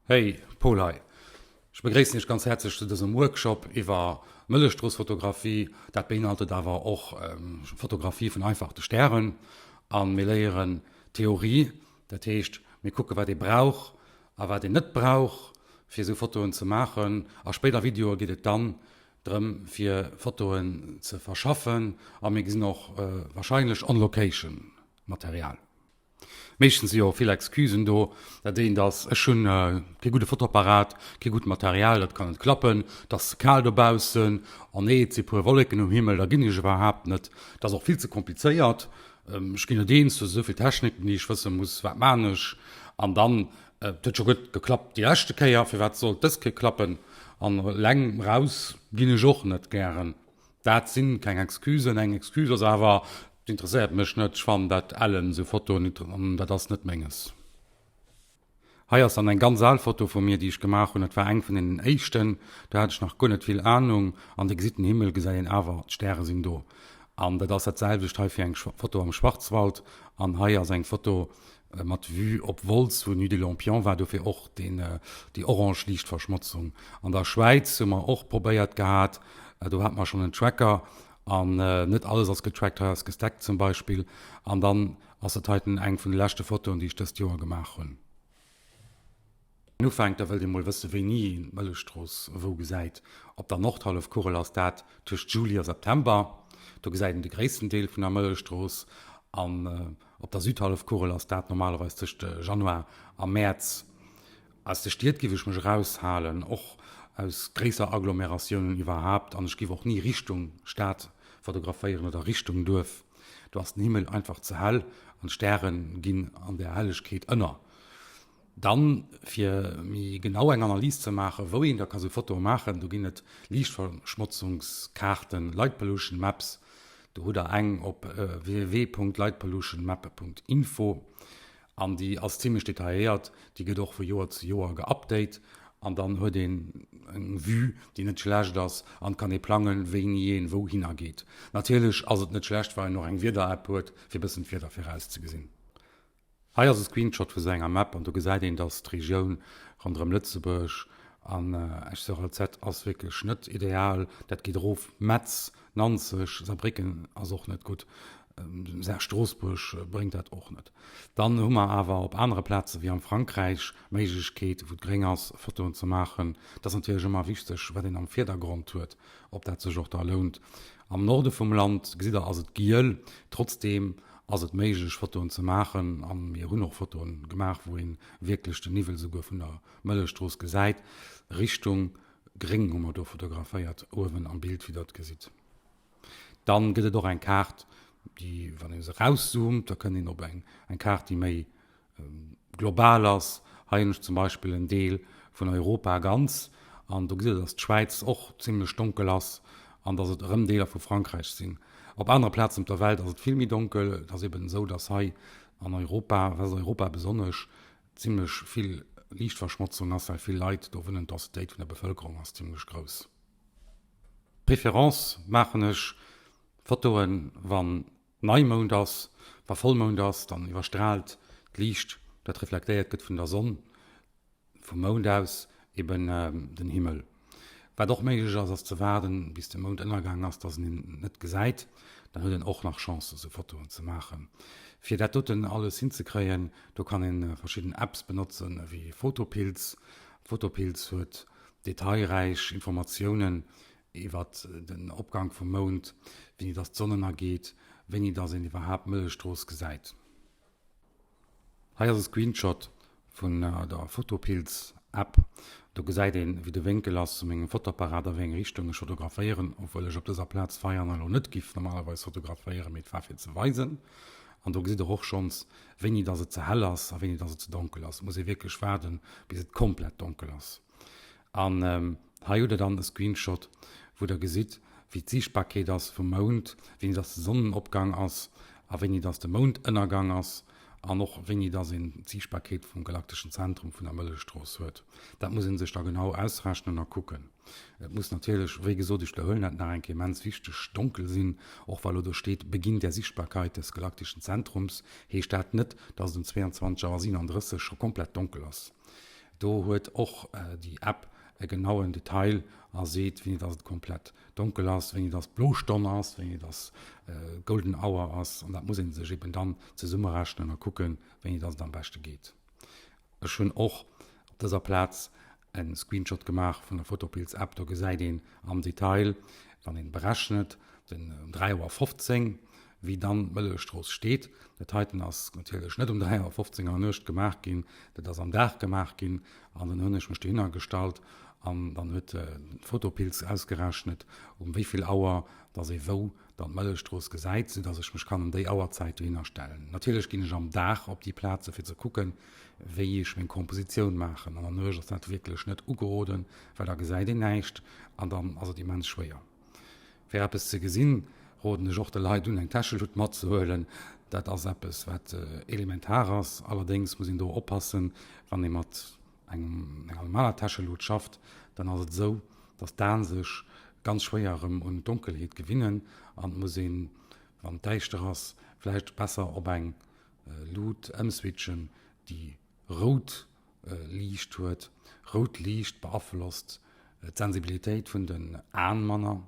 Hey, Paul hei. Ech begréissen iech ganz häerzlech zu dësem Workshop iwwer Mëllechstroossfotografie. Dat beinhaltet awer och Fotografie vun einfach de Stären. A mir léieren Theorie, dat heescht mir kucke wat ee brauch a wat een net brauch fir esou Fotoen ze maachen. A spéider Videoe geet et dann drëm fir Fotoen ze verschaffen a mir gesinn och wahrscheinlech on location Material. Meeschtens si jo vill Excusen do. Dat eent ass, ech hunn kee gudde Fotoapparat, kee gutt Material, dat kann net klappen, et ass ze kal dobaussen, oh nee, et si puer Wolleken um Himmel, da ginn ech iwwerhaapt net, et ass och vill ze komplizéiert, ech ginn net eens, do si souvill Techniken, déi ech wësse muss, wat maan ech? An dann, et huet scho gutt geklappt déi leschte Kéier, firwat sollt dës Kéier klappen? An eleng raus ginn ech och net gären. Dat sinn keng Excusen. Eng Excuse ass awer, et interesséiert mech net, ech fannen dat ellen, esou Fotoen, an dat ass net menges. Hei ass dann eng ganz al Foto vu mir, déi ech gemaach hunn. Dat war eng vun deenen éischten, do hat ech nach guer net vill Ahnung. An dir gesitt den Himmel, gesäit een awer, d'Stäre sinn do. An dat ass dat selwecht hei fir eng Foto am Schwarzwald. An hei ass eng Foto Mat Vue op Wolz, wou Nuit de Lampion war, dofir och déi orange Liichtverschmotzung. An der Schwäiz hu mer och probéiert gehat, do hate mer schonn en Tracker an net alles ass getrackt, hei ass gestackt zum Beispill. An dann ass dat heiten eng vun de leschte Fotoen, déi ech dëst Joer gemaach hunn. Een ufänkt, da wëllt ee mol wësse wéini een d'Mëllechstrooss wou gesäit. Op der Nordhallefkugel ass dat tëscht Juli a September, do gesäit een de gréissten Deel vun der Mëllechstrooss. An op der Südhallefkugel ass dat normalerweis tëscht Januar a Mäerz. Aus de Stied giff ech mech eraushalen, och aus gréisser Agglomeratiounen iwwerhaapt, an ech giff och ni Richtung Stad fotograféieren oder Richtung Duerf. Do ass den Himmel einfach ze hell an d'Stäre ginn an där Hellegkeet ënner. Dann, fir méi genau eng Analys ze maachen, wou een da ka sou Fotoe maachen, do ginn et Liichtverschmotzungskaarten, Light Pollution Maps. Do hutt der eng op www.lightpollutionmap.info an déi ass zimlech detailléiert. Déi gëtt och vu Joer zu Joer geupdate an dann huet een eng Vue, déi net schlecht ass an kann ee plangen, wéini een wouhinner geet. Natierlech ass et net schlecht, wa een och eng Wieder-App huet, fir e bëssen d'Wieder virauszegesinn. Hei ass e Screenshot vu sou enger Map an do gesäit een dass d'Regioun ronderëm Lëtzebuerg an Esch-sur-Alzette ass wierklech net ideal. Dat geet erof Metz, Nanzeg, Saarbrécken ass och net gutt, Stroossbuerg bréngt dat och net. Dann hu mer awer op anere Plaze wéi am Frankräich Méiglechkeet wou et gréng ass Fotoen ze maachen. Et ass natierlech ëmmer wichteg wat een am Virdergrond huet, ob dat sech och da lount. Am Norde vum Land gesitt der ass et giel, trotzdeem ass et méiglech Fotoen ze maachen an mir hunn och Fotoen gemaach wou een wierklech den Niwwel souguer vun der Mëllechstrooss gesäit. Richtung gréng hu mer do fotograféiert uewen am Bild wéi der et gesitt. Dann gëtt et och eng Kaart déi wann een se erauszoomt da kënnt een op eng eng Kaart déi méi global ass. Hei hunn ech zum Beispill en Deel vun Europa ganz an do gesitt Der, dass d'Schwäiz och zimlech donkel ass an dass et erëm Deeler vu Frankräich sinn. Op anere Plazen op der Welt ass et vill méi donkel. Et ass eben esou, dass hei an Europa, Westeuropa besonnesch, zimlech vill Liichtverschmotzung ass, well vill Leit do wunnen. D'Densitéit vun der Bevëlkerung ass zimlech grouss. Préférence maachen ech Fotoen, wann Neimound ass, wa Vollmound ass, dann iwwerstraalt d'Liicht, dat reflektéiert gëtt vun der Sonn, vum Mound aus eben den Himmel. Wat och méiglech ass, ass ze waarden, bis de Mound ënnergaang ass, dass een en net gesäit. Dann huet een och nach Chance, esou Fotoen ze maachen. Fir dat doten alles hinzekréien, do kann ee verschidden Apps benotzen, ewéi Photopills. Photopills huet detailräich Informatiounen iwwert den Opgank vum Mound, wéini dass d'Sonn ënnergeet, wéini dass een iwwerhaapt d'Mëllechstrooss gesäit. Hei ass e Screenshot vun der Photopilz App. Do gesäit een wéi de Wénkel ass zu mengem Fotoapparat a wéi eng Richtung ech fotograféieren, obwuel ech op dëser Plaz Veianer elo net giff normalerweis fotograféieren, mee et war fir ze weisen. An do gesitt der och schonns wéini dass et ze hell ass a wéini dass et ze donkel ass. Et muss ee wierklech waarden bis et komplett donkel ass. An hei hutt der dann e Screenshot, wou der gesitt, wéi d'Siichtbarkeet ass vum Mound, wéini dass de Sonnenopgang ass a wéini dass de Moundënnergang ass an och wéini dass een d'Siichtbarkeet vum galakteschen Zentrum vun der Mëllechstrooss huet. Dat muss ee sech da genau ausrechnen a kucken. Et muss natierlech, wéi gesot, ech widderhuelen dat nach eng Kéier, immens wichteg, donkel sinn. Och wa lo do steet Beginn der Sichtbarkeit des galaktischen Zentrums, heescht dat net, dass et um 22 Auer 37 scho komplett donkel ass. Do huet och déi App e genauen Detail a seet, wéini dass et komplett donkel ass, wéini dass d'Blostonn ass, wéini dass d'Golden Hour ass. An dat muss ee sech eben dann zesummerechnen a kucken, wéini dass et am beschte geet. Ech hunn och op dëser Plaz e Screenshot gemaach vun der Photopilz App. Do gesäit een am Detail, wann een berechnet, den um 3 Auer 15, wéi dann d'Mëllechstrooss steet. Dat heiten ass natierlech net um 3 Auer 15 an der Nuecht gemaach ginn, dat ass am Dag gemaach ginn an dann hunn ech mech dohinner gestallt an dann huet d'Photopilz ausgerechnet, um wéi vill Auer dass ee wou dann d'Mëllechstrooss gesäit, sou dass ech mech kann un déi Auerzäit dohinner stellen. Natierlech ginn ech am Dag op déi Plaze fir ze kucken, wéi ech meng Kompositioun maachen. An der Nuecht ass dat wierklech net ugeroden, well da gesäit een näischt an dann ass et immens schwéier. Fir eppes ze gesinn, roden ech och de Leit un, eng Täscheluut matzehuelen. Dat ass eppes, wat elementar ass. Allerdéngs muss een do oppassen, wann ee mat engem enger normaler Täschelut schafft, dann ass et esou, dass d'Aen sech ganz schwéier erëm un d'Donkelheet gewinnen an et muss een, wann et däischter ass, vläicht besser op eng Lut ëmswitchen, déi rout Liicht huet. Rout Liicht beaflosst d'Sensibilitéit vun den Aen manner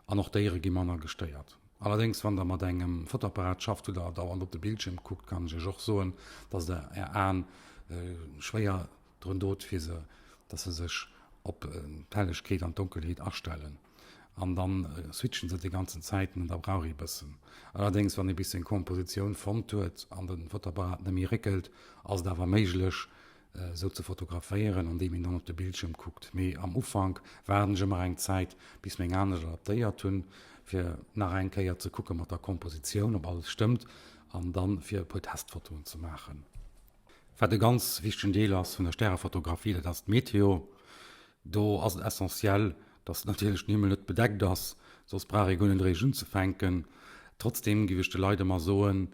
an och d'Déiere gi manner gestéiert. Allerdéngs, wann der mat engem Fotoapparat schafft, wou der dauernd op de Bildschierm kuckt, kann ech iech och soen, dass der är Aen schwéier drun dot, fir se, dass se sech op d'Hellegkeet an d'Donkelheet astellen. An dann switchen se déi ganzen Zäiten an da brauch ee bëssen. Allerdéngs, wann ee bis seng Kompositioun fonnt huet an de Fotoapparat net méi réckelt, ass et awer méiglech, esou ze fotograféieren, andeem een dann op de Bildschirm kuckt. Mee am Ufank waarden ech ëmmer eng Zäit, bis meng Aen sech adaptéiert hunn, fir nach eng Kéier ze kucke mat der Kompositioun, ob alles stëmmt, an dann fir e puer Testfotoen ze maachen. Wat e ganz wichtegen Deel ass vun der Stärefotografie, dat ass d'Meteo. Do ass et essentiell, dass natierlech den Himmel net bedeckt ass, soss brauch ee guer net eréischt unzefänken. Trotzdeem géif ech de Leit ëmmer soen,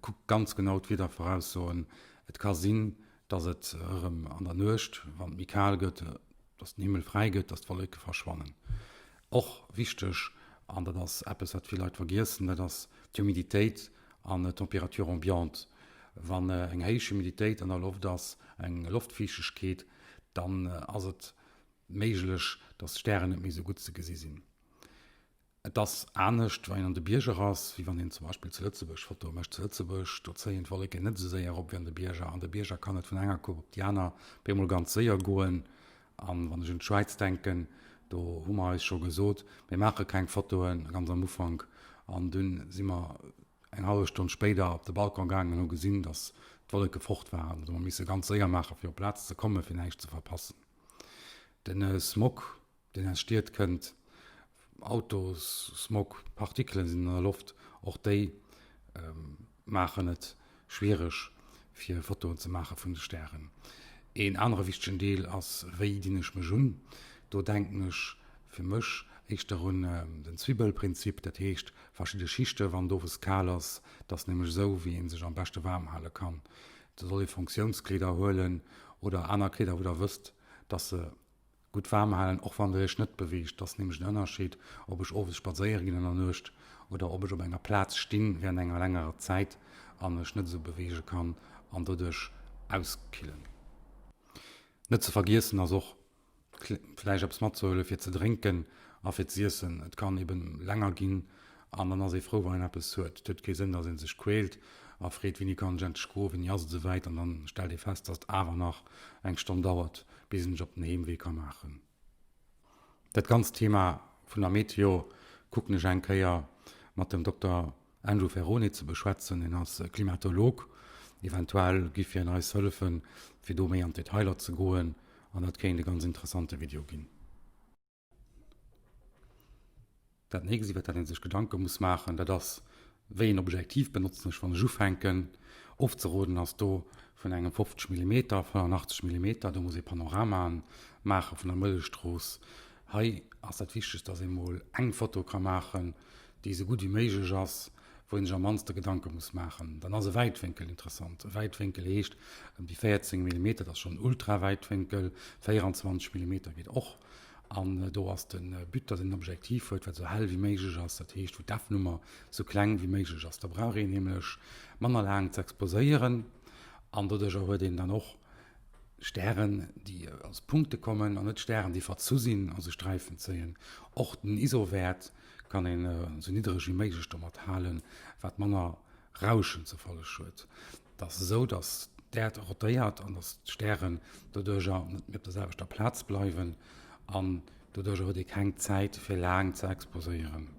kuckt ganz genau d'Wiedervoraussoen. Et ka sinn, dass et erëm an der Nuecht, wann et méi kal gëtt, dass den Himmel fräi gëtt, dass d'Wolleke verschwannen. Och wichteg, an dat ass eppes, wat vill Leit vergiessen, dat ass d'Humiditéit an d'Température ambiante. Wann eng héich Humiditéit an der Loft ass, eng Loftfiichtegkeet, dann ass et méiglech, dass d'Stären net méi esou gutt ze gesi sinn. Et ass anescht, wann een an de Bierger ass, wéi wann een zum Beispill zu Lëtzebuerg Fotoe mécht. Zu Lëtzebuerg, do zéien d'Wolleken net esou séier op wéi an de Bierger. An de Bierger kann et vun enger Kopp op déi aner op eemol ganz séier goen. An wann ech un d'Schwäiz denken, do hu mer eis scho gesot, mir maache keng Fotoen ganz am Ufank. An dunn si mer eng hallef Stonn spéider op de Balcon gaangen an hu gesinn, datt d'Wolleke fort waren. Do hu mer misse ganz séier maachen, fir op d'Plaz ze kommen, fir näischt ze verpassen. Den Smog deen aus Stied kënnt, Autossmog, Partikelen sinn an der Loft, och déi maachen et schwiereg fir Fotoen ze maache vun de Stären. Een anere wichtegen Deel ass, wéi dinn ech mech un? Do denken ech fir mech éischter un den Zwibbelprinzip, dat heescht verschidde Schichte wann et owes kal ass, et ass nämlech esou wéi ee sech am beschte waarm hale kann. Do soll ee Fonctiounskleeder huelen oder aner Kleeder wou der wësst, dass se Gutt waarm halen, och wann der iech net beweegt. Et ass nämlech en Ënnerscheed, ob ech owes spadséiere ginn an der Nuecht oder ob ech op enger Plaz stinn während enger längerer Zäit a mech net esou beweege kann an doduerch auskillen. Net ze vergiessen ass och, vläicht eppes matzehuelen fir ze drénken a fir z'iessen. Et kann eben länger ginn An dann ass ee frou, wann een eppes huet. Et huet kee Sënn, datt ee sech quält a freet, Wéini kann ech endlech goen, wéini ass et esouwäit? An dann stellt ee fest, datt et awer nach eng Stonn dauert, bis een sech op den Heemwee ka maachen. Dat ganzt Thema vun der Meteo kucken ech eng Kéier mat dem Dokter Andrew Ferrone ze beschwätzen. Hien ass Klimatolog. Eventuell giff hien eis hëllefen, fir do méi an d'Detailer ze goen. An dat kéint e ganz interessante Video ginn. Dat nächst, iwwer dat ee sech Gedanke muss maachen, dat ass, Wéi een Objektiv benotzen ech, wann ech ufänken? Ofzeroden ass do vun engem 50 Millimeter, 85 Millimeter, do muss ee Panoramaen maache vun der Mëllechstrooss. Hei ass dat Wichtegst, dass ee mol eng Foto ka maachen, déi esou gutt wéi méiglech ass, wou ee sech am mannste Gedanke muss maachen. Dann ass e Wäitwénkel interessant. E Wäitwénkel heescht ëm déi 14 Millimeter, dat ass schonn Ultrawäitwénkel, 24 Millimeter geet och. An do ass de But, datt een en Objektiv huet, wat esou hell wéi méiglech ass, dat heescht, wou d'F-Nummer esou kleng wéi méiglech ass. Da brauch een nämlech manner laang ze exposéieren an doduercher huet een dann och. Stären, déi als Punkte kommen an net Stären, déi verzu sinn a sech Sträifen zéien. Och den ISO-Wäert kann een esou niddereg wéi méiglech domat halen, wat manner Rauschen zur Folleg huet. Et ass esou, datt d'Äerd rotéiert an datt d'Stären doduercher net méi op der selwechter Plaz bleiwen an doduercher huet ee keng Zäit fir laang ze exposéieren.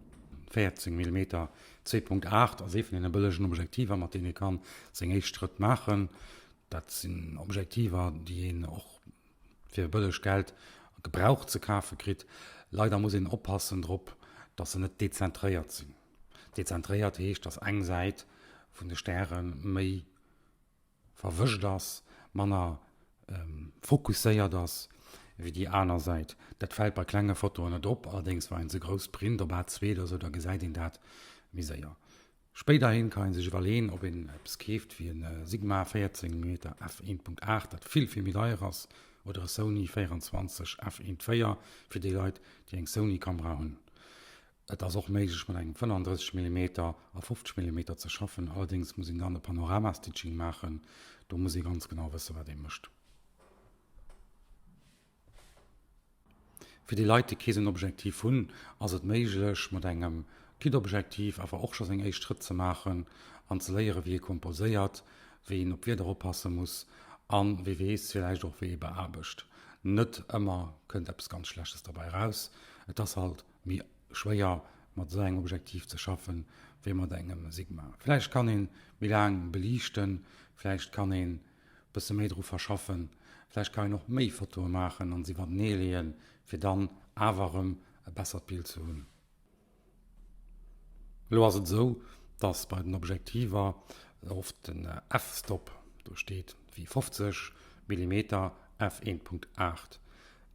14 Millimeter 2.8 ass ee vun deene bëllegen Objektiver, mat deenen ee kann seng éischt Schrëtt maachen. Dat sinn Objektiver, déi een och fir bëlleg Geld gebraucht ze kafe kritt. Leider muss een oppassen drop, dass se net dezentréiert sinn. Dezentréiert heescht, dass eng Säit vun de Stäre méi verwëscht ass, manner fokusséiert ass wéi déi aner Säit. Dat fält bei klenge Fotoen net op, allerdéngs wa een se grouss print op A2 oder sou, da gesäit een dat méi séier. Spéiderhin kann een sech iwwerleen op een eppes keeft wéi en Sigma 14 mm f 1.8 dat vill vill méi deier ass oder e Sony 24 f 1.4 fir déi Leit déi eng Sony Kamera hunn. Et ass och méiglech mat engem 35 mm a 50 mm ze schaffen, allerdéngs muss een dann e Panorama Stitching maachen, do muss ee ganz genau wësse wat ee mécht. Fir déi Leit, déi kee sou en Objektiv hunn, ass et méiglech, mat engem Kit-Objektiv awer och scho seng éischt Schrëtt ze maachen an ze léieren, wéi ee komposéiert, wéi een op d'Wieder oppasse muss an, wie weess, villäicht och wéi ee beaarbecht. Net ëmmer kënnt eppes ganz Schlechtes derbäi eraus, et ass halt méi schwéier mat esou engem Objektiv ze schaffen, wéi mat engem Sigma. Villäicht kann ee méi laang beliichten, villäicht kann een bësse méi dru verschaffen. Vläicht kann een och méi Fotoe maachen an se iwwertenee leeën, fir dann awer erëm e bessert Bild ze hunn. Elo ass et esou, dass bei den Objektiver oft den F-Stop do steet wéi 50 Millimeter f 1.8.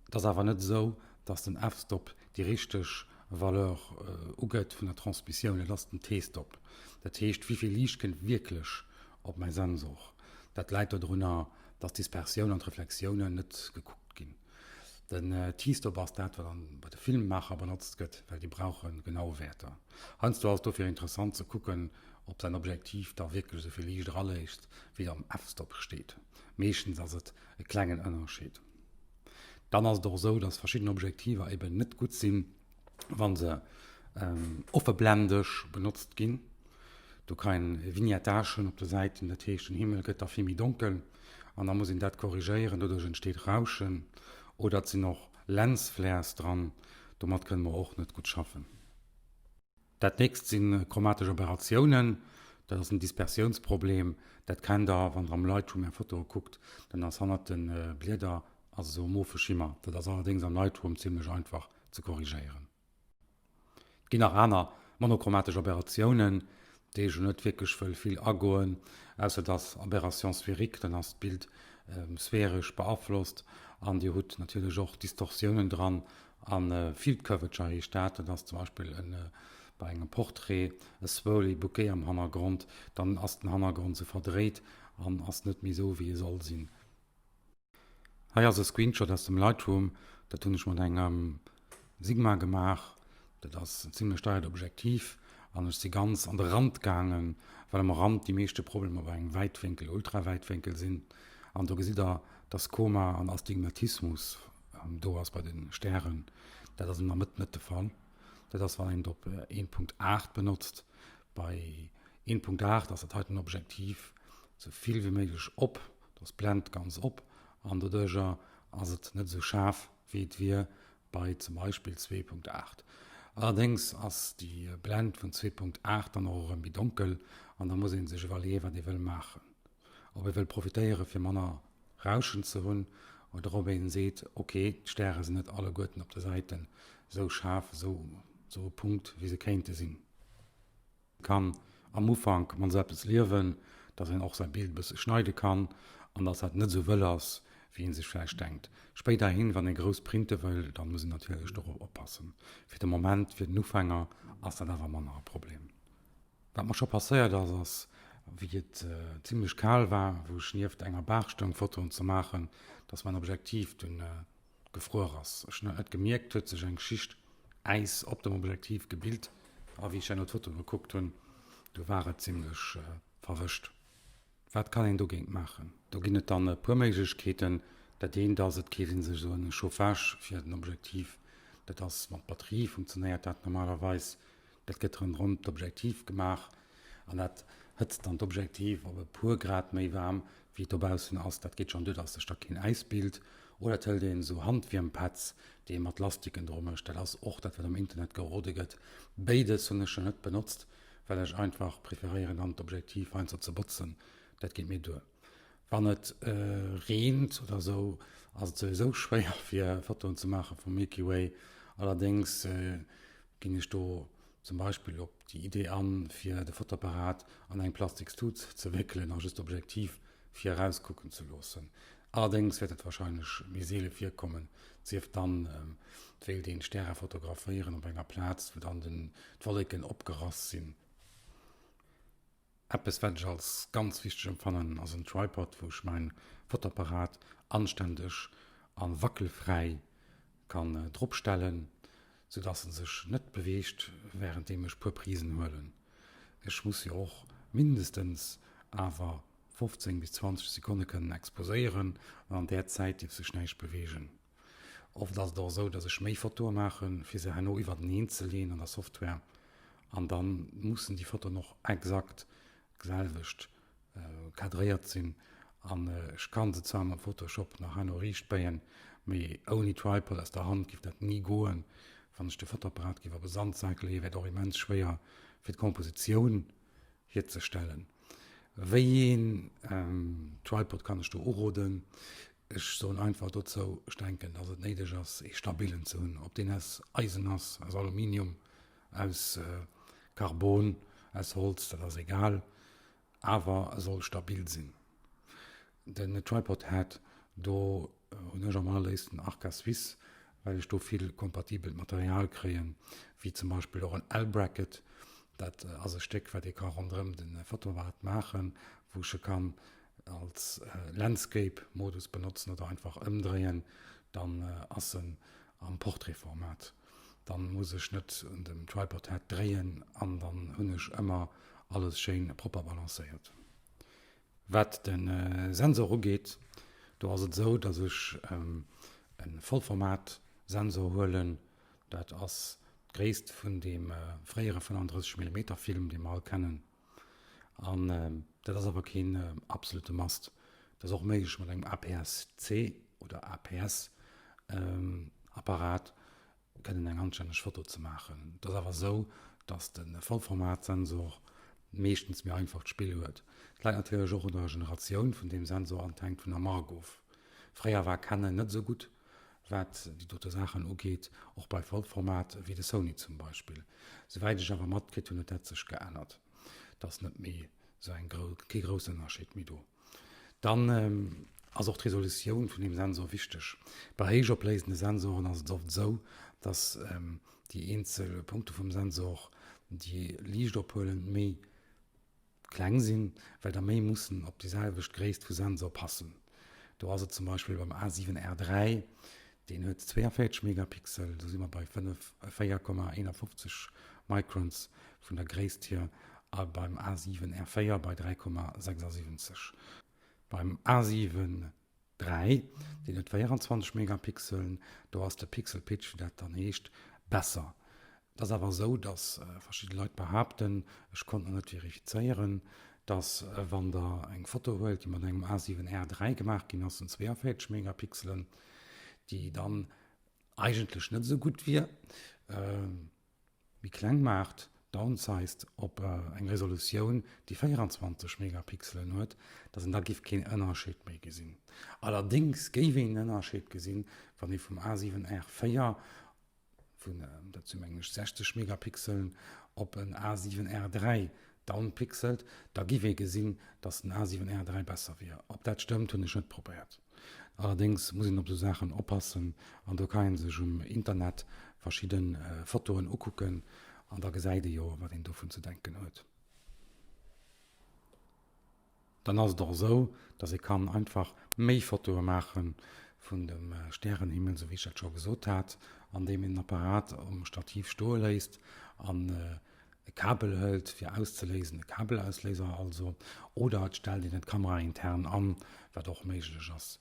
Et ass awer net esou, dass den F-Stop déi richteg Valeur ugëtt vun der Transmissioun, et ass den T-Stop. Dat heescht, wéi vill Liicht kënnt wierklech op mäi Sensor. Dat läit dodrunner, dass d'Dispersioun an d'Reflexiounen net gekuckt ginn. Den T-Stop ass dat, wat bei de Filmmaacher benotzt gëtt, well déi brauche genau Wäerter. Heiansdo ass et dofir interessant ze kucken, ob säin Objektiv da wierklech esou vill Liicht eraléisst, wéi am F-Stop steet. Meeschtens ass et e klengen Ënnerscheed. Dann ass et och esou, dass verschidden Objektiver eben net gutt sinn, wa se offeblendeg benotzt ginn. Do kann een Vignettage hunn op de Säiten, dat heescht den Himmel gëtt da vill méi donkel an da muss een dat korrigéieren, doduerch entsteet Rauschen oder et sinn och Lensflares dran, domat kënne mer och net gutt schaffen. Dat nächst si chromatesch Aberratiounen, dat ass en Dispersiounsproblem, dat kennt der wann der am Lightroom är Fotoe kuckt, dann ass hannert de Blieder ass esou e mofe Schimmer, dat ass allerdéngs am Lightroom zimlech einfach ze korrigéieren. Et ginn nach aner monochromatesch Aberratiounen, déi ech elo net wierklech wëll vill agoen, ausser dass Aberration sphérique, dann ass d'Bild sphäresch beaflosst an Dir hutt natierlech och Distorsiounen dran a Field Curvature heescht dat, dat ass zum Beispill e bei engem Portrait e swirly Bouquet am Hannergrond, dann ass den Hannergrond esou verdréit an ass net méi esou wéi e soll sinn. Hei ass e Screenshot aus dem Lightroom, dat hunn ech mat engem Sigma gemaach. Dat ass en zimlech deiert Objektiv an ech si ganz an de Rand gaangen, well am Rand déi meeschte Problemer bei engem Wäitwénkel, Ultrawäitwénkel sinn. An do gesitt der, dass Koma an Astigmatismus do ass bei de Stären. Dat ass an der Mëtt net de Fall. Dat ass wann een et op 1.8 benotzt. Bei 1.8 ass dat heiten Objektiv sou vill wéi méiglech op. Dass d'Blend ganz op an doduercher ass et net esou schaarf wéi et wier bei zum Beispill 2.8. Allerdéngs ass déi Blend vun 2.8 dann och erëm méi donkel an da muss ee sech iwwerleeë wat ee wëll maachen. Ob ee wëll profitéiere fir manner Rauschen ze hunn oder ob ee seet ok d'Stäre sinn net alleguerten op de Säiten esou schaarf, esou e Punkt wéi se kéinte sinn. Kann am Ufank mat esou eppes liewen, dass een och säi Bild e bësse schneide kann an dass dat net esou wëll ass, wéi ee sech vläicht denkt. Spéiderhin, wann ee grouss printe wëll, dann muss een natierlech dorop oppassen. Fir de Moment, fir den Ufänger, ass dat awer manner e Problem. Wat mer scho passéiert ass, ass wéi et zimlech kal war, wou ech nieft enger Baach stoung Fotoen ze maachen, dass mäin Objektiv dunn gefruer ass. Ech hunn dat net gemierkt, huet sech eng Schicht Äis op dem Objektiv gebilt a wéi ech herno d'Foto gekuckt hunn, du war et zimlech verwëscht. Wat kann een dogéint maachen? Do ginn et dann e puer Méiglechkeeten. Dat eent ass, et keeft ee sech esou e Chauffage fir den Objektiv. Dat ass mat Batterie, funktionéiert dat normalerweis. Dat gëtt ronderëm d'Objektiv gemaach an dat hëtzt dann d'Objektiv op e puer Grad méi waarm, wéi et dobaussen ass. Dat geet schonn duer, dass sech da keen Äis bilt. Oder et hëlt een esou Handwiermpads, déi ee mat Lastiken dru mécht. Dat ass och dat, wat am Internet gerode gëtt. Béides hunn ech nach net benotzt, well ech einfach preferéieren, dann d'Objektiv heiansdo ze botzen. Dat geet mir duer. Wann et reent oder esou, ass et souwisou schwéier, fir Fotoen ze maache vum Milky Way. Allerdéngs ginn ech do zum Beispill op déi Idee an, fir de Fotoapparat an eng Plastikstut ze wéckelen a just d'Objektiv fir erauskucken ze loossen. Allerdéngs wäert dat warscheinlech méi seele virkommen, sief dann, et wéilt een Stäre fotograféieren op enger Plaz, wou dann d'Wolleken opgerass sinn. Eppes wat ech als ganz wichteg empfannen ass en Tripod wou ech mäin Fotoapparat anständeg an wackelfräi kann drop stellen, sou dass en sech net beweegt währenddeem ech puer Prisen huelen. Ech muss jo och mindestens awer 15 bis 20 Sekonne kënnen exposéieren an an där Zäit dierf sech näischt beweegen. Oft ass et och esou, dass ech méi Fotoe maachen, fir se herno iwwerteneen ze leeën an der Software. An da mussen déi Fotoen och exakt d'selwecht cadréiert sinn. An ech ka se zwar mam Photoshop nach herno riicht béien, mee ouni Tripod aus der Hand giff dat ni goen. Wann ech de Fotoapparat giff op e Sandsak leeën, wär et och immens schwéier fir d'Kompositioun hierzestellen. Wéi een Tripod kann ech do uroden? Ech soen einfach dozou, ech denken, dass et néideg ass, ee stabilen ze hunn, ob deen aus Eisen ass, aus Aluminium, aus Carbon, aus Holz, dat ass egal, awer e soll stabil sinn. Den Tripod Head, do hunn ech am allerléifsten Arca Swiss, well ech do vill kompatibelt Material kréien, wéi zum Beispill och en L-Bracket. Dat ass e Stéck, wat ee ka ronderëm de Fotoapparat maachen, wou ech e kann als Landscape Modus benotzen oder einfach ëmdréien, dann ass en am Portrait Format. Dann muss ech net un dem Tripod Head dréien an dann hunn ech ëmmer alles schéin propper balancéiert. Wat den Sensor ugeet, do ass et esou, dass ech e Vollformat Sensor huelen. Dat ass d'Gréisst vun deem fréiere 35 Millimeter Film, dee mer all kennen. An dat ass awer keen absolute Must. Et ass och méiglech mat engem APS-C oder APS-Apparat kënnen eng anstänneg Foto ze maachen. Et ass awer esou, datt de Vollformatsensor meeschtens méi einfach d'Spill huet. Et läit natierlech och un der Generatioun vun deem Sensor an et hänkt vun der Mark of. Fréier war Canon net esou gutt wat déi dote Saachen ugeet, och bei Vollformat, wéi de Sony zum Beispill. Souwäit ech awer matkritt hunn, huet dat sech geännert. Et ass net méi esou eng grou, kee groussen Ënnerscheed méi do. Dann ass och d'Resolutioun vun deem Sensor wichteg. Bei héichopléisende Sensoren ass et oft esou, dass déi eenzel Punkte vum Sensor, déi Liicht ophuelen, méi kleng sinn, well der méi mussen op déi selwecht Gréisst vu Sensor passen. Do ass et zum Beispill beim A7R3, deen huet 42 Megapixel, do si mer bei 5, 4,51 Microns vun der Gréisst hier, a beim A7R4 bei 3,76. Beim A7 3, deen huet 24 Megapixeln, do ass de Pixel Pitch, wéi dat dann heescht, besser. Et ass awer esou, datt verschidde Leit behaapten, ech konnt nach net verifizéieren, datt wann der eng Foto huelt, déi mat engem A7 R 3 gemaach ginn ass, vun 42 Megapixelen, déi dann eigentlech net esou gutt wier, méi kleng maacht, downsized, op eng Resolutioun déi 24 Megapixelen huet, datt een da giff keen Ënnerscheed méi gesinn. Allerdéngs géif een en Ënnerscheed gesinn, wann ee vum A7 R 4 vun, dat si mengen ech 60 Megapixelen, op en A7 R 3 downpixelt, da giff ee gesinn, datt den A7 R 3 besser wier. Ob dat stëmmt, hunn ech net probéiert. Allerdéngs muss een op esou Saachen oppassen an do kann een sech um Internet verschidde Fotoen ukucken an da gesäit ee jo wat een dovun ze denken huet. Dann ass et och esou, dass ee kann einfach méi Fotoe maache vun dem Stärenhimmel, esou wéi ech dat scho gesot hat, andeem een den Apparat um Stativ stoe léisst an. e Kabel hëlt fir auszeléisen, e Kabelausléiser also, oder et stellt een d'Kamera intern an, wat och méiglech ass.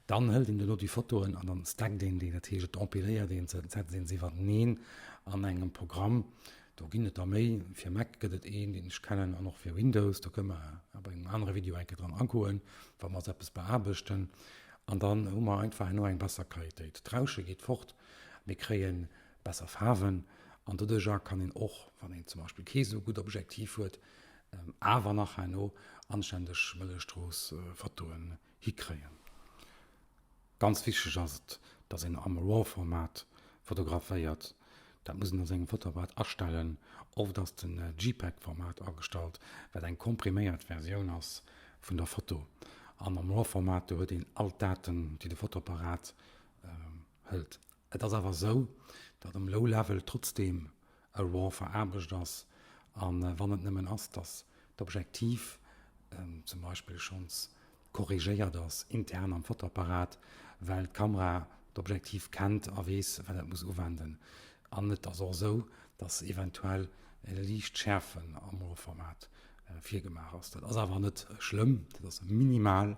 Dann hëlt een duerno déi Fotoen an dann stackt een déi, dat heescht et empiléiert een se, et setzt een se iwwerteneen an engem Programm. Do ginn et der méi, fir Mac gëtt et een, deen ech kennen, an och fir Windows, do kënne mer op engem anere Video eng Kéier dran agoen, wa mer eppes beaarbechten. An dann hu mer einfach herno eng besser Qualitéit. D'Rausche geet fort, mir kréie besser Faarwen an doduercher kann een och, wann een zum Beispill kee sou gutt Objektiv huet, awer nach herno anständeg Mëllechstrooss-Fotoen hikréien. Ganz wichteg ass et, dass een am RAW-Format fotograféiert. Dat muss een a sengem Fotoapparat astellen. Oft ass den JPEG-Format agestallt, wat eng kompriméiert Versioun ass vun der Foto. An am RAW-Format, do huet een all d'Daten, déi de Fotoapparat hëlt. Et ass awer esou, datt um Low Level trotzdeem e Raw veraarbecht ass, a wann et nëmmen ass, datt d'Objektiv zum Beispill schonns korrigéiert ass intern am Fotoapparat, well d'Kamera d'Objektiv kennt a weess, wat et muss uwenden. An et ass och esou, datt eventuell liicht Schäerfe am Raw-Format virgemaach ass. Dat ass awer net schlëmm, dat ass minimal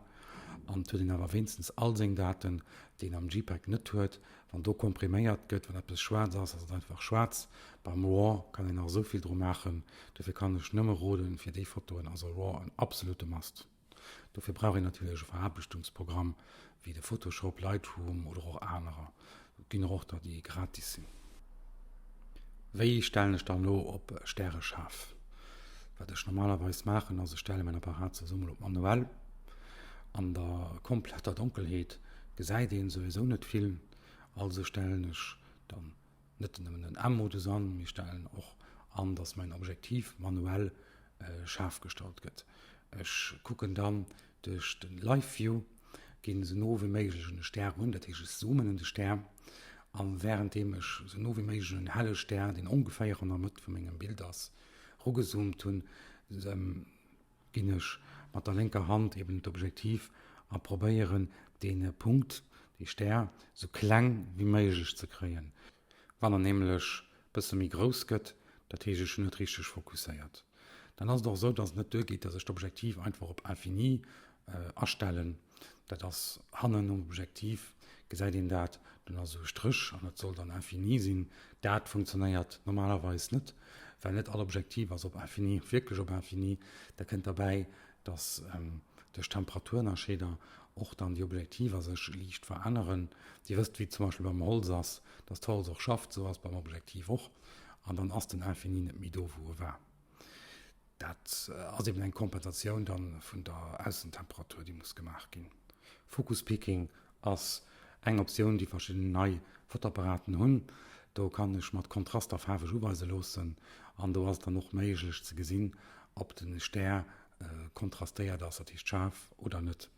an et huet een awer wéinstens all seng Daten, déi een am JPEG net huet. Wann do kompriméiert gëtt, wann eppes schwaarz ass, ass et einfach schwaarz. Beim Raw kann een nach esou vill dru maachen, dofir kann ech nëmme roden, fir déi Fotoen ass e Raw en absolute Must. Dofir brauch een natierlech e Veraarbechtungsprogramm wéi de Photoshop, Lightroom oder och anerer. Et ginn och der déi gratis sinn. Wéi stellen ech dann elo op Stäre schaarf? Wat ech normalerweis maachen ass, ech stelle mäin Apparat souwisou mol op manuell. An der kompletter Donkelheet gesäit een souwisou net vill, also stellen ech dann net nëmmen den M-Modus an, mee stellen och an, dass mäin Objektiv manuell schaarf gestallt gëtt. Ech kucken dann duerch de Live View, ginn esou no wéi méiglech un de Stär run, dat heescht ech zoomen un de Stär an währenddeem ech esou no wéi méiglech un en helle Stär, deen ongeféier an der Mëtt vu mengem Bild ass, rugezoomt hunn, ginn ech mat der lénker Hand eben d'Objektiv a probéieren dee Punkt, dee Stär, esou kleng wéi méiglech ze kréien. Wann en nämlech bësse méi grouss gëtt, dat heescht ech hunn net richteg fokusséiert, dann ass et och esou, dass et net duergeet, dass ech d'Objektiv einfach op infini astellen. Dat ass hannen um Objektiv gesäit een dat, dann ass esou e Stréch an dat soll dann infini sinn. Dat funktionéiert normalerweis net, well net all Objektiv ass op infini, wierklech op infini. Da kënnt derbäi, dass duerch Temperaturënnerscheeder och dann déi Objektiver sech liicht veränneren. Dir wësst wéi et zum Beispill beim Holz ass, dass d'Holz och schafft, esou ass et beim Objektiv och, an dann ass den Infini net méi do wou e war. Dat ass eben eng Kompensatioun dann vun der Aussentemperatur déi muss gemaach ginn. Focus Peaking ass eng Optioun déi verschidden nei Fotoapparaten hunn. Do kann ech mer d'Kontraster faarweg uweise loossen an do ass et dann och méiglech ze gesinn ob de Stär kontrastéiert ass, dat heescht schaarf oder net.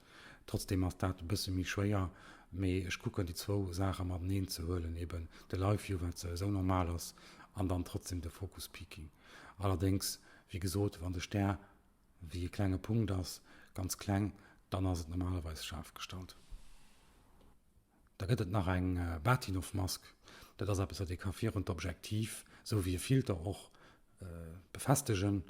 Trotzdem ass dat e bësse méi schwéier, mee ech kucken déi zwou Saache mateneen ze huelen, eben de Live View, wat souwisou normal ass, an dann trotzdem de Focus Peaking. Allerdéngs, wéi gesot, wann de Stär wéi e klenge Punkt ass, ganz kleng, dann ass et normalerweis schaarf gestallt. Da gëtt et nach eng Bahtinov-Mask. Dat ass eppes, wat ee ka virun d'Objektiv, esou wéi e Filter och, befestegen.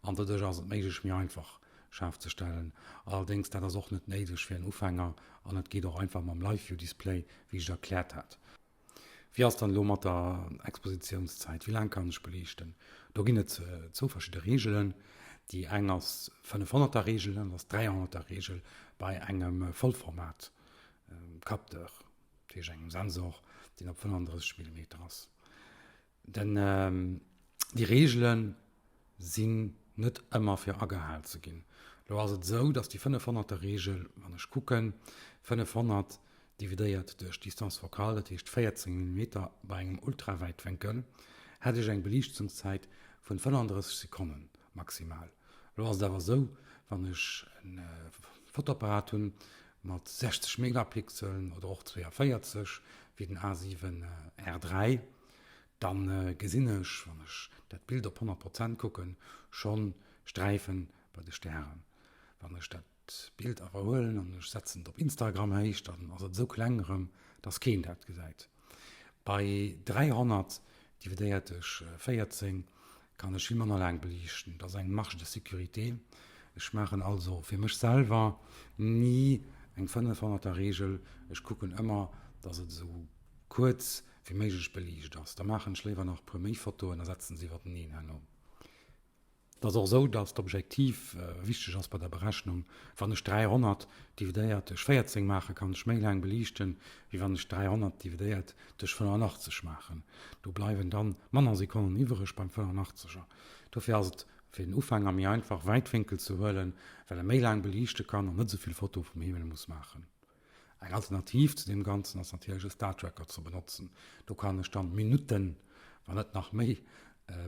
An doduerch ass et méiglech, méi einfach schaarf ze stellen. Allerdéngs, dat ass och net néideg fir en Ufänger an et geet och einfach mam Live-View-Display, wéi ech et erkläert hat. Wéi ass dann elo mat der Expositiounszäit? Wéi laang kann ech beliichten? Do ginn et zwou verschidde Reegelen. Déi eng ass 500er Reegel an ass 300er Reegel bei engem Vollformat Capteur, dat heescht engem Sensor, deen op 35 Millimeter ass. Den, déi Reegele sinn net ëmmer fir agehal ze ginn. Lo ass et esou, datt déi 500er Reegel, wann ech kucken, 500 dividéiert duerch d'Distance focale, dat heescht 14 Millimeter bei engem Ultrawäitwénkel, hätt ech eng Beliichtungszäit vun 35 Sekonnen maximal. Lo ass et awer esou, wann ech e Fotoapparat hunn mat 60 Megapixeln oder och 42, wéi den A7 R3, Dann gesinn ech, wann ech dat Bild op 100 Prozent kucken, schonn Sträifen bei de Stären. Wann ech dat Bild awer huelen an ech setzen et op Instagram héich, dann ass et esou kleng erëm, dass keen dat gesäit. Bei 300 dividéiert duerch 14. Kann ech vill manner laang beliichten. Dat ass eng Marge de sécurité. Ech maachen also fir mech selwer ni eng 500er Reegel. Ech kucken ëmmer, dass et esou kuerz wéi méiglech beliicht ass. Da maachen ech léiwer nach e puer méi Fotoen a setzen se iwwerteneen herno. Et ass och esou, dass d'Objektiv wichteg ass bei der Berechnung. Wann ech 300 dividéiert duerch 14 maachen, kann ech méi laang beliichten, wéi wann ech 300 dividéiert duerch 85 maachen. Do bleiwen dann manner Sekonnen iwwereg beim 85er. Dofir ass et fir den Ufänger méi einfach, Wäitwénkel ze huelen, well e méi laang beliichte kann an net esou vill Fotoe vum Himmel muss maachen. Eng Alternativ zu deem Ganzen ass natierlech e Star Tracker ze benotzen. Do kann ech dann Minutten, wann net nach méi,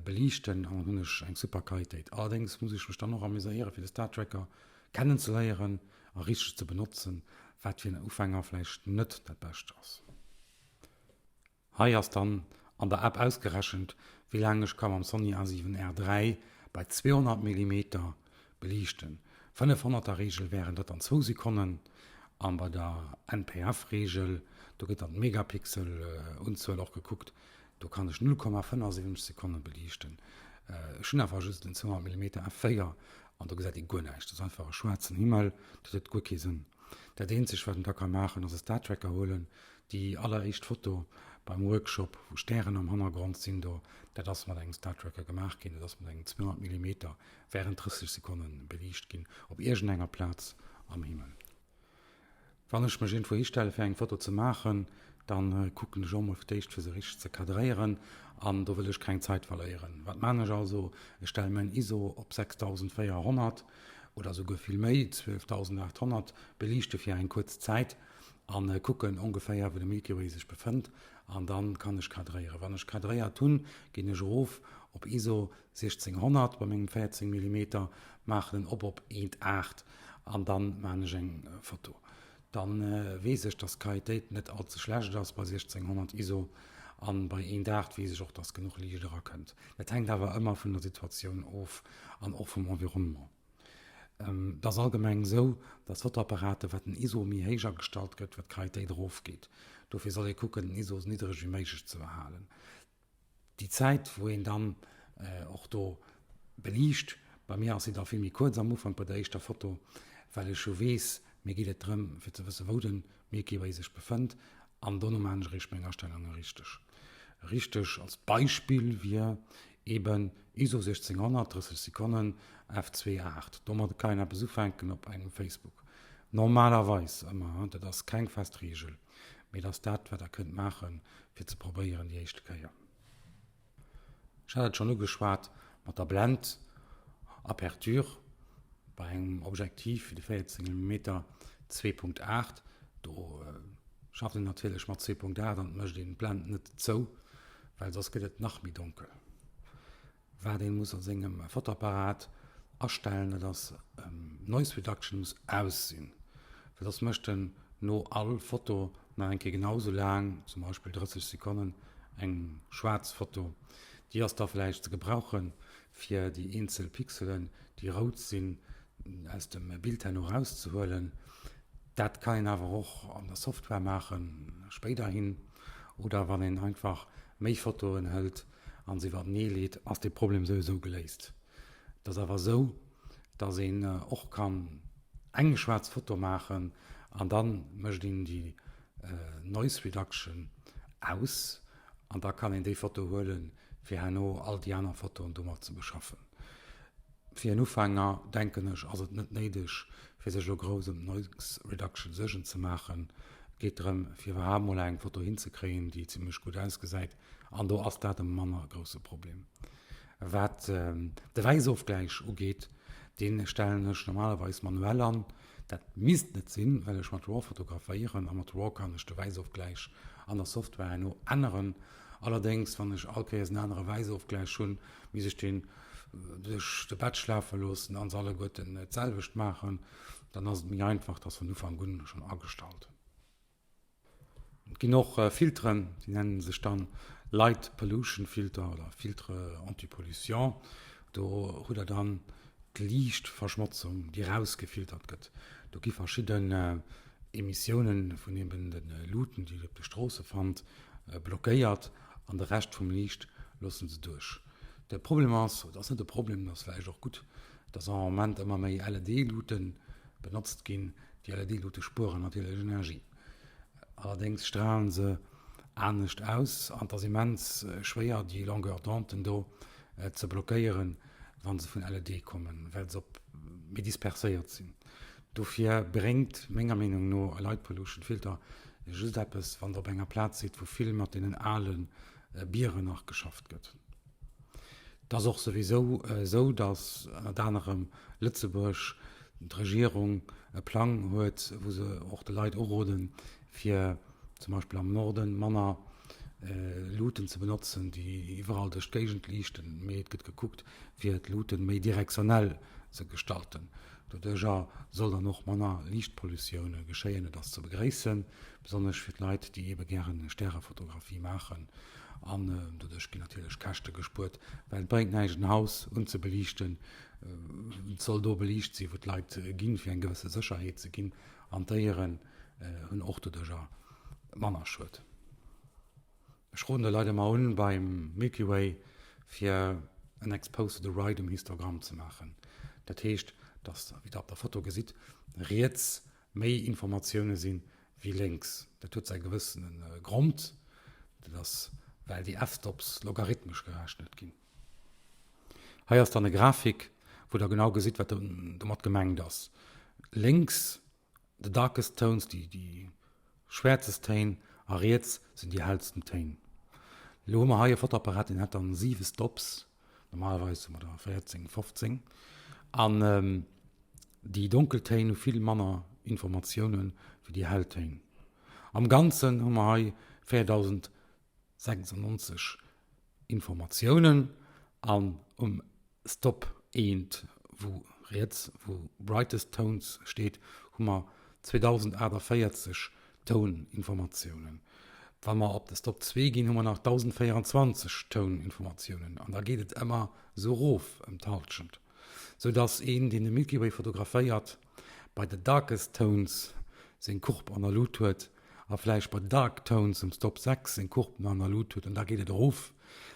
beliichten an dann hunn ech eng super Qualitéit. Allerdéngs muss ech mech dann och amuséieren fir de Star Tracker kennen ze léieren a richteg ze benotzen, wat fir en Ufänger vläicht net dat Bescht ass. Hei ass dann an der App ausgerechent, wéi laang ech ka mam Sony A7 R 3 bei 200 Millimeter beliichten. 500 er Reegel wären dat dann zwou Sekonnen an bei der NPF Reegel, do gëtt dann d'Megapixel Unzuel och gekuckt, do kann ech 0,75 Sekonne beliichten. Ech hunn awer just en 200 Millimeter F4 an do gesäit ee guer näischt, dat ass einfach e schwaarzen Himmel, dat huet guer kee Sënn. Dat eenzegt wat een da ka maachen ass e Star Tracker huelen, Déi alleréischt Foto beim Workshop, wou Stären am Hannergrond sinn, do, dat ass mat engem Star Tracker gemaach ginn, dat ass mat engem 200 Millimeter während 30 Sekonne beliicht ginn op iergendenger Plaz am Himmel. Wann ech mech iergendwou histelle fir eng Foto ze maachen, dann kucken ech och mol fir d'éischt fir se richteg ze kadréieren an do wëll ech keng Zait verléieren. Wat maan ech also? Ech stelle mäin ISO op 6400 oder souguer vill méi, 12800, beliichte fir eng kuerz Zäit an kucken ongeféier wou de Milky Way sech befënnt an dann kann ech kadréieren. Wann ech kadréiert hunn, ginn ech erof op ISO 1600 bei mengem 14 Millimeter, maachen en op op 1,8 an dann maan ech eng Foto. Dann weess ech dass d'Qualitéit net all ze schlecht ass bei 1600 ISO an bei 1,8 weess ech och dass genuch Liicht erakënnt. Dat hänkt awer ëmmer vun der Situatioun of an och vum Environnement. Et ass allgemeng esou, datt Fotoapparaten, wat den ISO méi héich agestallt gëtt, wat d'Qualitéit erofgeet. Dofir soll ee kucken, den ISO esou niddreg wéi méiglech ze behalen. Déi Zäit, wou een dann och do beliicht, bei mir ass se da vill méi kuerz am Ufank bei der éischter Foto, well ech jo weess, mir geet et drëm, fir ze wëssen, wou de Milky Way sech befënnt, an dono maachen ech eréischt meng Astellunge richteg. Richteg als Beispill wier eben ISO 1600, 30 Sekonnen, f2 8. Domat kann een eppes ufänken op engem Facebook. Normalerweis ëmmer, dat ass keng fest Reegel, mee dat ass dat wat der kënnt maachen fir ze probéieren déi éischte Kéier. Ech hat et schonn ugeschwat mat der Blend, Aperture, bei engem Objektiv wéi de 14 Millimeter 2.8, do schafft een natierlech mat 2.8 an et mécht een d'Blend net zou, well soss gëtt et nach méi donkel. Wat een muss a sengem Fotoapparat astellen, dat ass Noise Reduction muss aus sinn, well soss mécht en no all Foto nach eng Kéier genau sou laang, zum Beispill 30 Sekonnen, eng schwaarz Foto. Déi ass da vläicht ze gebrauchen, fir déi eenzel Pixelen, déi rout sinn, aus dem Bild herno erauszehuelen. Dat kann een awer och an der Software maachen spéiderhin, oder wann een einfach méi Fotoen hëlt an se iwwertenee leet, ass dee Problem souwisou geléist. Et ass awer esou, dass een och kann eng schwaarz Foto maachen an dann mécht een déi Noise Reduction aus an da kann een déi Foto huelen fir herno all déi aner Fotoen domat ze beschaffen. Fir en Ufänger, denken ech, ass et net néideg, fir sech elo grouss ëm d'Noise Reduction Suergen ze maachen. Et geet drëm, fir iwwerhaapt mol eng Foto hinzekréien, déi zimmlech gutt ausgesäit, an do ass dat e manner grousse Problem. Wat de Wäissofgläich ugeet, dee stellen ech normalerweis manuell an. Dat misst net sinn, well ech mat Raw fotograféieren, a mat Raw kann ech de Wäissofgläich an der Software herno änneren. Allerdéngs, wann ech all Kéiers en anere Wäissofgläich hunn, misst ech deen duerch de Batch lafe loossen an se alleguerten d'selwecht maachen, dann ass et méi einfach, dass vun Ufank un schonn agestallt. Et ginn och Filteren, déi nennen sech dann Light Pollution Filter oder Filtre anti-pollution. Do hutt der dann d'Liichtverschmotzung, déi erausgefiltert gëtt. Do gi verschidden Emissiounen vun eben de Luuten, déi Dir op de Stroosse fannt, blockéiert an de Rescht vum Liicht loosse se duerch. De Problem ass, oder ass net e Problem, dat ass vläicht och gutt, dass am Moment ëmmer méi LED-Lute benotzt ginn. Déi LED-Lute spueren natierlech Energie. Allerdéngs stralen se anescht aus an et ass immens schwéier, déi Longueur d'onde do ze blockéieren, wa se vun LED kommen, well se op méi disperséiert sinn. Dofir bréngt menger Meenung no e Light Pollution Filter just eppes, wann Der op enger Plaz sidd, wou vill mat deenen ale Bieren nach geschafft gëtt. Et ass och souwisou esou, datt ënnert anerem Lëtzebuerg, d'Regierung e Plang huet, wou se och de Leit uroden, fir zum Beispill am Norden manner Luuten ze benotzen, déi iwwerall duerch d'Géigend liichten, mee et gëtt gekuckt, fir d'Luuten méi direktionell ze gestalten. Doduercher soll dann och manner Liichtpollutioun geschéien. Et ass ze begréissen, besonnesch fir d'Leit, déi eebe gären Stärefotografie maachen. An doduerch ginn natierlech Käschte gespuert, well et bréngt näischt en Haus unzebeliichten. Et soll do beliicht sinn, wou d'Leit ginn, fir eng gewësse Sécherheet ze ginn. An d'Déieren hunn och doduercher manner Schued. Ech roden de Leit emmer un beim Milky Way fir en Expose to the right um Histogramm ze maachen. Dat heescht, dass, wéi der op der Foto gesitt, riets méi Informatioune sinn wéi lénks. Dat huet säi gewëssene Grond, dat ass well déi F-Stops logarithmesch gerechnet ginn. Hei ass dann e Grafik, wou der genau gesitt wat domat gemengt ass. Lénks The darkest tones, déi schwäerzest Téin, a riets sinn déi hellsten Téin. Elo hu mer hei e Fotoapparat, deen hätt dann 7 Stops, normalerweis hu mer der 14, 15, an déi donkel Téin hu vill manner Informatioune wéi déi hell Téin. Am Ganzen hu mer hei 4096 Informatiounen an um Stop eent, wou riets, wou Brightest Tones steet, hu mer 2048 Touninformatiounen. Wa mer op de Stop zwee ginn, hu mer nach 1024 Touninformatiounen an da geet et ëmmer esou erof ëm d'Hallschent, sou dass een, deen de Milky Way fotograféiert, bei de Darkest Tones seng Courbe an der Lut huet a vläicht bei Dark Tones um Stop 6 seng Courbe an der Lut huet an da geet et erof,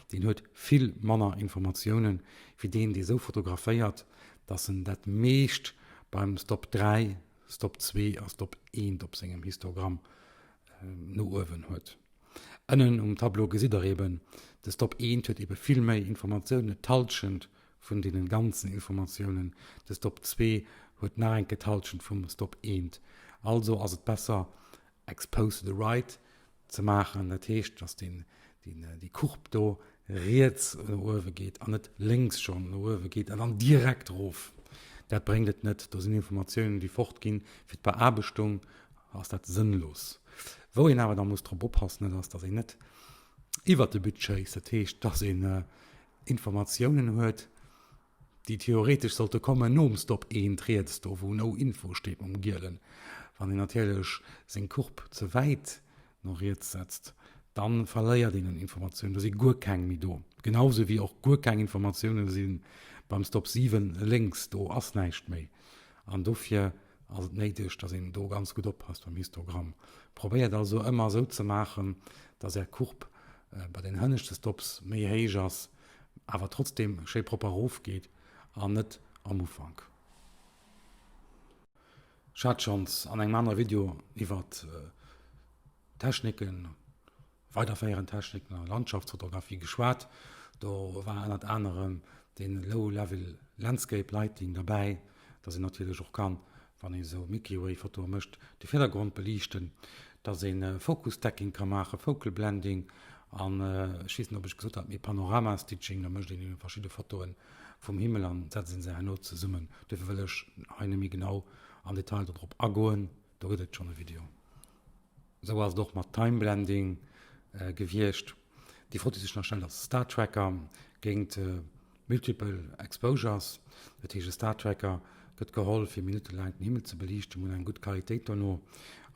deen huet vill manner Informatiounen wéi deen, dee sou fotograféiert, dass en dat meescht beim Stop 3, Stop 2 a Stop 1 op sengem Histogramm no uewen huet. Ënnen um Tableau gesitt der eben, de Stop 1 huet ebe vill méi Informatiounen, d'Hallschent vun deenen ganzen Informatiounen, de Stop 2 huet nach eng Kéier d'Hallschent vum Stop 1. Also ass et besser Expose to the right ze maachen, dat heescht, dass deen, deen, déi Courbe do riets no uewe geet an net lénks schonn no uewe geet an dann direkt erof. Dat bréngt et net. Do sinn Informatiounen, déi fort ginn. Fir d'Beaarbechtung ass dat sënnlos. Wou een awer da muss drop oppassen, dat ass, dass een net iwwert de But schéisst, dat heescht, dass een Informatiounen huet, déi theoretesch sollte kommen nom Stop eent riets, do wou No Info steet mam Gielen. Wann een natierlech seng Courbe ze wäit no riets setzt, da verléiert een un Informatiounen, do si guer keng méi do. Genau sou wéi och guer keng Informatioune si beim Stop 7 lénks, do ass näischt méi. An dofir ass et néideg, dass een do ganz gutt oppasst beim Histogramm. Probéiert also ëmmer esou ze maachen, dass är Courbe bei den hënneschte Stops méi héich ass, awer trotzdem schéi propper erof geet an net am Ufank. Ech hat schonns an engem anere Video iwwert Techniken, weiderféierend Techniken an der Landschaftsfotografie geschwat. Do war ënnert anerem de Low Level Landscape Lighting derbäi, dass een natierlech och kann, wann ee esou Milky Way Fotoe mécht, de Virdergrond beliichten, dass ee Focus Stacking ka maachen, Focal Blending an ech weess net ob ech gesot hat, mee Panorama Stitching, da mécht een eben verschidde Fotoe vum Himmel an setzt een se herno zesummen. Duerfir wëll ech hei net méi genau am Detail dodrop agoen, do gëtt et schonn e Video. Esou ass et och mat Time Blending gewiescht. Déi Fro déi sech nach stellt ass Star Tracker géint Multiple Exposures. Dat heescht e Star Tracker gëtt geholl fir minuttelaang den Himmel ze beliichten, mir hunn eng gutt Qualitéit dono.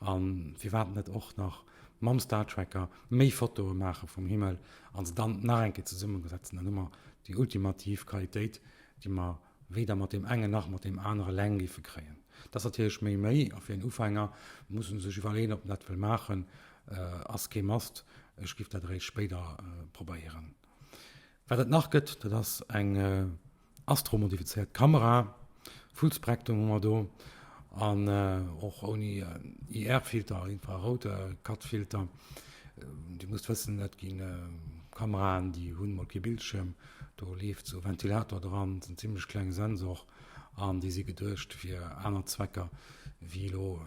A firwat net och nach mam Star Tracker méi Fotoe maache vum Himmel a se dann nach eng Kéier zesummesetzen. Dann hu mer déi ultimativ Qualitéit déi mer weder mat deem engen nach mat deem anere eleng géife kréien. Dat ass natierlech méi Méi a fir en Ufänger muss en sech iwwerleeën, ob en dat wëll maachen. Ass kee Must, ech giff dat eréischt spéider probéieren. Wat et nach gëtt, dat ass eng astromodifizéiert Kamera, Full Spectrum hu mer do, an och ouni IR-Filter, Infrarout-Cut-Filter. Dir musst wëssen, dat gi Kameraen, déi hunn mol kee Bildschierm, do leeft sou e Ventilator dran, ass en zimmlech klenge Sensor, an déi si geduecht fir aner Zwecker wéi elo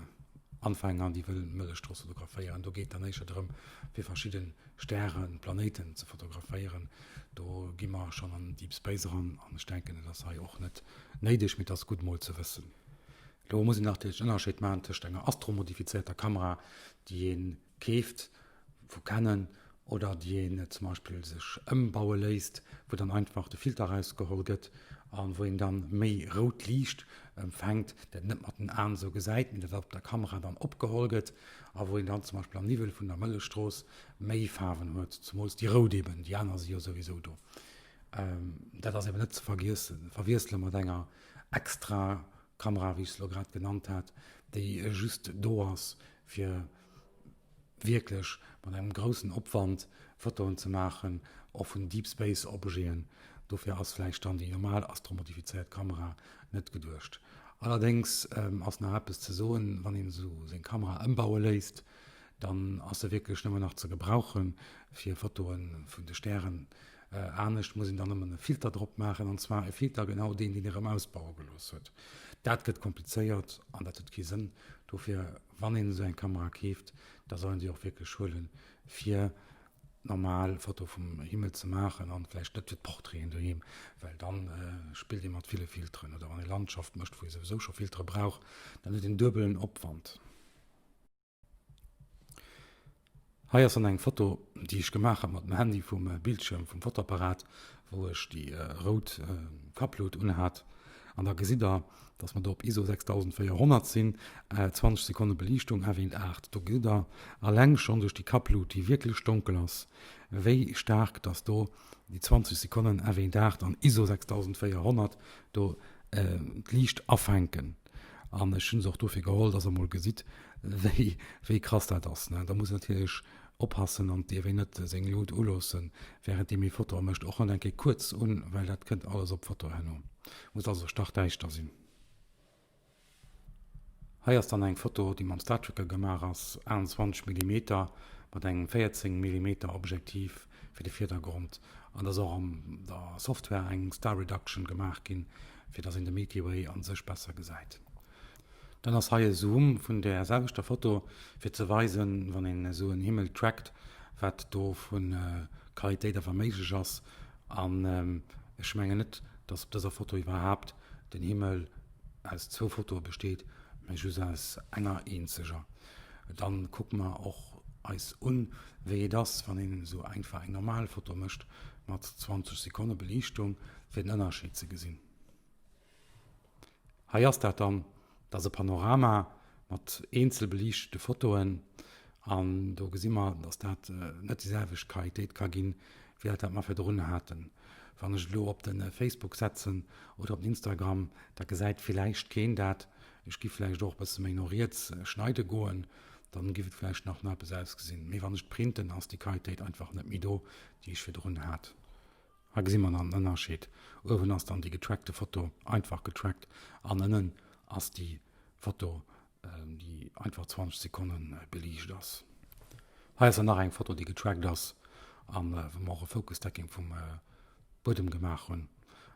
Anfänger, déi wëllen d'Mëllechstrooss fotograféieren. Do geet dann éischter drëm, fir verschidde Stären, Planéiten ze fotograféieren. Do gi mer schonn an den Deep Space eran an ech denken, et ass hei och net néideg, mee et ass gutt mol ze wëssen. Do muss een natierlech den Ënnerscheed maachen tëscht enger astromodifizierter Kamera, déi ee keeft vu Canon oder déi een zum Beispill sech ëmbaue léisst, wou dann einfach de Filter erausgeholl gëtt a wou een dann méi rout Liicht empfänkt, dat net mat den Aen esou gesäit, mee dat op der Kamera dann opgeholl gëtt a wou een dann zum Beispill am Niwwel vun der Mëllechstrooss méi Faarwen huet, zumools déi rout eben, déi aner si jo souwisou do. Dat ass eben net ze vergiessen, verwiessele mat enger extra Kamera, wéi ech se elo grad genannt hat, déi just do ass fir wierklech mat engem groussen Opwand Fotoen ze maachen, och vun Deep Space Objeten. Dofir ass vläicht dann déi normal astromodifizéiert Kamera net geduecht. Allerdéngs ass nach eppes ze soen, wann een esou seng Kamera ëmbaue léisst, dann ass se wierklech nëmmen nach ze gebrauche fir Fotoe vun de Stären. Anescht muss een dann nëmmen e Filter drop maachen, an zwar e Filter genau deen, deen ee rëm ausbaue gelooss huet. Dat gëtt komplizéiert an dat huet kee Sënn. Dofir Wann een esou eng Kamera keeft, da soll een déi och wierklech huelen, fir normal Foto vum Himmel ze maachen an vläicht net fir d'Portraiten doheem, well dann spillt ee mat ville Filteren. Oder wann ee Landschaft mécht, wou ee souwisou scho Filtere brauch, dann huet een duebelen Opwand. Hei ass dann eng Foto, déi ech gemaach hat mat dem Handy vum Bildschirm vum Fotoapparat, wou ech déi rout Kapplut unhat. An da gesitt der, dass mer do op ISO 6400 sinn, 20 Sekonne Beliichtung, f1.8. Do gesitt der alleng schonn duerch déi Kapplut, déi wierklech donkel ass, wéi staark dass do déi 20 Sekonnen f1.8 an ISO 6400 do d'Liicht afänken. An ech hunn se och dofir geholl, dass der mol gesitt, wéi, wéi krass dat ass. Da muss een natierlech oppassen an dierf een net seng Lut uloossen, wärenddeem ee Fotoe mécht, och net eng Kéier kuerz un, well dat kënnt alles op d'Foto herno. Muss also stachdäischter sinn. Hei ass dann eng Foto, déi mam Star Tracker gemaach ass, 28 Millimeter mat engem 14 Millimeter Objektiv fir de Virdergrond. An et ass och an der Software eng Star Reduction gemaach ginn, fir dass een de Milky Way an sech besser gesäit. Dann ass hei e Zoom vun där selwechter Foto fir ze weisen, wann een esou en Himmel trackt, wat do vu Qualitéit awer méiglech ass. An ech mengen net, dass op dëser Foto iwwerhaapt den Himmel aus zwou Fotoe besteet, mä just aus enger eenzeger. Dann kucke mer och eis un, wéi et ass, wann een esou einfach eng normal Foto mécht mat 20 Sekonne Beliichtung, fir den Ënnerscheed ze gesinn. Hei ass dat dann, dat ass e Panorama mat eenzel beliichtete Fotoen an do gesi mer, dass dat net déi selwecht Qualitéit ka ginn, wéi dat wat mer virdrun haten. Wann ech et elo op de Facebook setzen oder op den Instagram, da gesäit villäicht keen dat. Ech giff vläicht och e bësse méi no riets schneide goen, dann giff et vläicht nach no eppes ausgesinn. Mee wann ech et printen, ass déi Qualitéit einfach net méi do, déi ech virdrun hat. Hei gesi mer dann den Ënnerscheed, uewen ass dann déi getrackte Foto, einfach getrackt, an ënnen ass déi Foto, déi einfach 20 Sekonne beliicht ass. Hei ass dann nach eng Foto, déi getrackt ass an wou mer och e Focus Stacking vum Buedem gemaach hunn.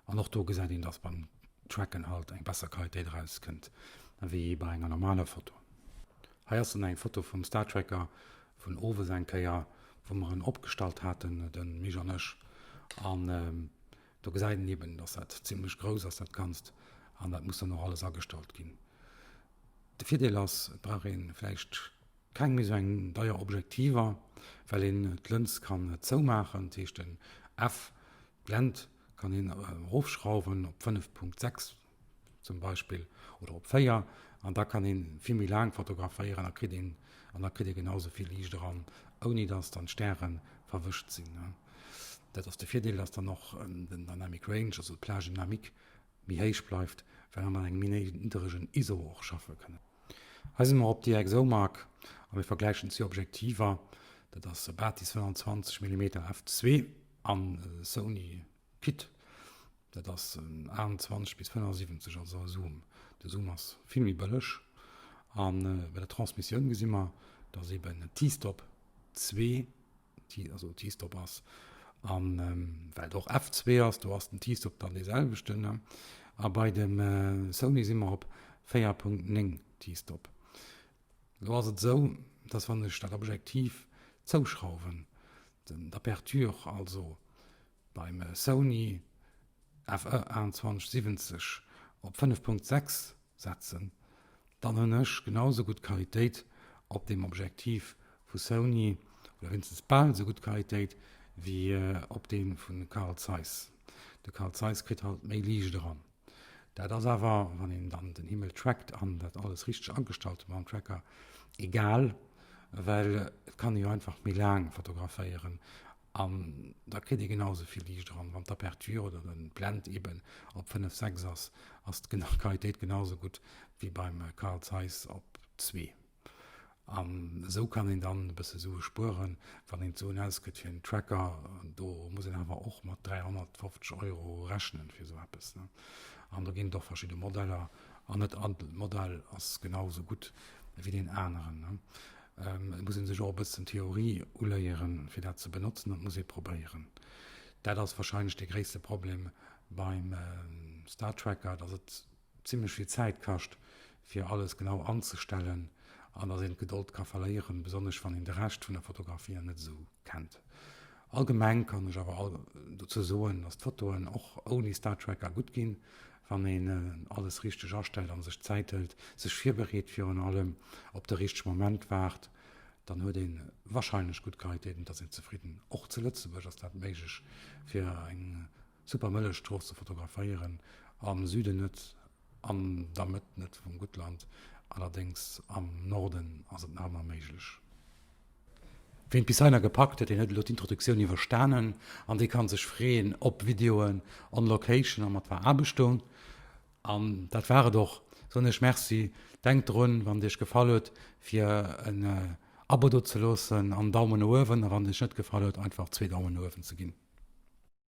An och do gesäit een, dass beim Tracken halt eng besser Qualitéit erauskënnt wéi bei enger normaler Foto. Hei ass dann eng Foto vum Star Tracker vun owes eng Kéier, wou mer en opgestallt haten, de Mich an ech. An do gesäit een eben, dass dat zimlech grouss ass, dat Ganzt, an dat muss dann och alles agestallt ginn. De Virdeel ass, et brauch ee vläicht keng méi sou eng deier Objektiver, well een d'Lëns kann zoumaachen, dat heescht den F, d'Blend kann een erofschrauwen op 5.6 zum Beispill oder op 4 an da kann een vill méi laang fotograféieren a kritt een an da kritt ee genau sou vill Liicht eran, ouni dass dann d'Stäre verwëscht sinn. Dat ass de Virdeel, dass dann och den Dynamic Range, also d'Plage dynamique, méi héich bleift, well mer mat engem méi niddregen ISO och schaffe kënnen. Hei si mer op DxOMark a mir vergläichen zwee Objektiver, dat ass e Batis 25 Millimeter f2. An Sony Kit, dat ass en 28 bis 75, also e Zoom. De Zoom ass vill méi bëlleg. An bei der Transmissioun gesi mer, dass eben en T-Stop 2, also T-Stop ass, an well et och F2 ass, do ass den T-Stop dann dee selwechten. A bei dem Sony si mer op 4.9 T-Stop. Elo ass et esou, dass wann ech dat Objektiv zouschrauwen, den d'Aperture also beim Sony FE 2170 op 5.6 setzen, dann hunn ech genau esou gutt Qualitéit op deem Objektiv vu Sony, oder wéinstens bal esou gutt Qualitéit wéi op deem vu Carl Zeiss. De Carl Zeiss kritt halt méi Liicht eran. Dat ass awer, wann een dann den Himmel trackt an dat alles richteg agestallt huet mam Tracker, egal, well et kann ee jo einfach méi laang fotograféieren an da kritt ee genau esou vill Liicht eran. Wann d'Aperture oder den Blend eben op 5, 6 ass, ass d'Qualitéit genau esou gutt wéi beim Carl Zeiss op 2. An esou kann een dann e bësse Sue spueren, wann een d'Suen ausgëtt fir en Tracker. Do muss een awer och mat 350 Euro rechnen fir esou eppes. An do ginn et och verschidde Modeller an net all Modell ass genau esou gutt wéi deen aneren. Et muss ee sech och e bëssen Theorie uléieren, fir dat ze benotzen. Dat muss ee probéieren. Dat ass warscheinlech dee gréisste Problem beim Star Tracker, datt et zimlech vill Zäit kascht fir alles genau anzestellen an dass een d'Gedold ka verléieren, besonnesch wann een de Rescht vun der Fotografie nach net esou kennt. Allgemeng kann ech awer dozou soen, dass d'Fotoen och ouni Star Tracker gutt ginn, wann een alles richteg astellt an sech Zäit hëlt, sech virbereet virun allem, op de richtege Moment waart, dann huet een wahrscheinlech gutt Qualitéit an et ass een zefridden. Och zu Lëtzebuerg ass dat méiglech fir eng Super Mëllechstrooss ze fotograféieren, am Süden net, an der Mëtt net vum Guttland, allerdéngs am Norden ass et nach ëmmer méiglech. Ween et bis heiner gepackt huet, deen huet elo d'Introduktioun iwwerstanen an dee kann sech freeën op Videoen on location a mat Veraarbechtung. An dat war et och. Soen ech Merci. Denkt drun, wann et iech gefall huet, fir en Abo do ze loossen an Daumen no uewen, a wann et iech net gefall huet, einfach zwee Daumen no uewen ze ginn.